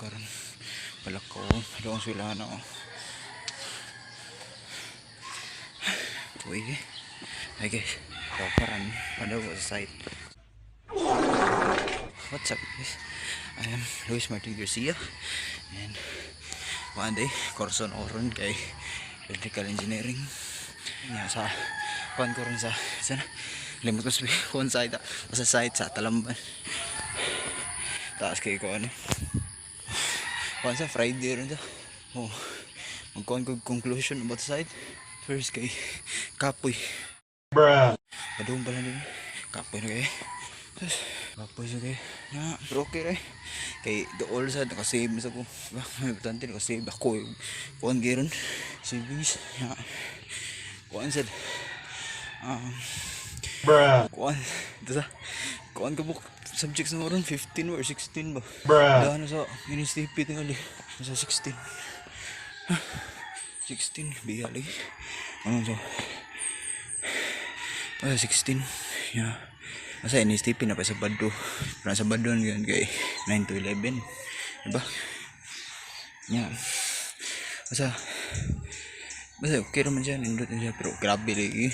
Karon palakaw doon sila na oh. Uy, ay guys, so karon padaw sa site. What's up, guys? I am Luis Martin Garcia and one day kurso na ron kay electrical engineering. Nya sa kuan ko ron sa na limot ko sa kuan site, sa site sa Talamban. Taas kay ko ano. Kuan sa Friday ron ta. Oh, magkuan ko conclusion about the site. First kay kapoy. Bruh. Padung pala din. Kapoy na kay. Sus, kapoy sa kay. Na, pero okay ra eh. Kay dool sa nakasave sa ko. Ba, may importante nakasave ako. Kuan kay ron. Savings. Ya. Kuan sad. Bruh. Kuan. Ito sa. Kuan ka book subjects na ron 15 or 16 ba? Bruh. Daan na sa NSTP tingali. Nasa 16. 16 biya lagi. Ano so? Basta 16. Yeah. Basta NSTP na pa sa Bado. Pero sa Bado yun kay 9 to 11. Diba? Yeah. Basta Basta okay naman siya, nindot na siya, pero grabe lagi.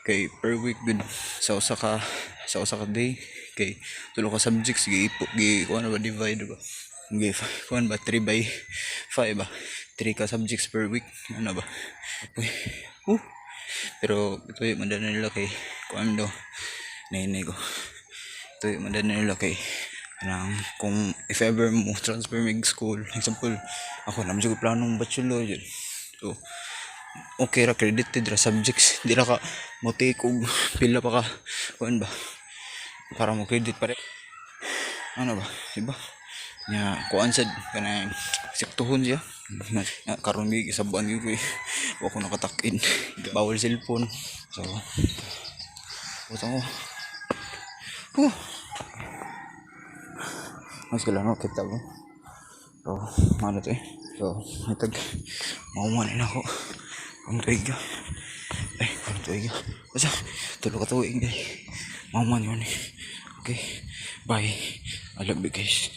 Kay per week dun, sa usa ka day, kay tulo ka subjects, gi, gi, kuan ba, divide ba? Gi, kuan ba, 3 by 5 ba? 3 ka subjects per week, ano ba? Uy, pero ito yung mandana nila kay, kuan daw, nahinay ko. Ito yung mandana nila kay, kanang kung if ever mo transfer mig school, example, ako naman siguro planong bachelor yun. So, okay ra, credited ra subjects, di ra ka mo take og pila pa ka kuan ba para mo credit pa rin, ano ba, diba? Nya kuan sad kanang siktuhon siya. Nya karon gi isabuan gyud ko eh. Wa ko nakatakin, bawal cellphone, so butang ko. Huh. Mas kailangan no kita ko. So, ano to eh. So, itag mauman na ako. Ang tuig ka. Ay, ang tuig ka. Basta, tulo ka tuig eh. Mauman yun eh. Okay, bye. I love you guys.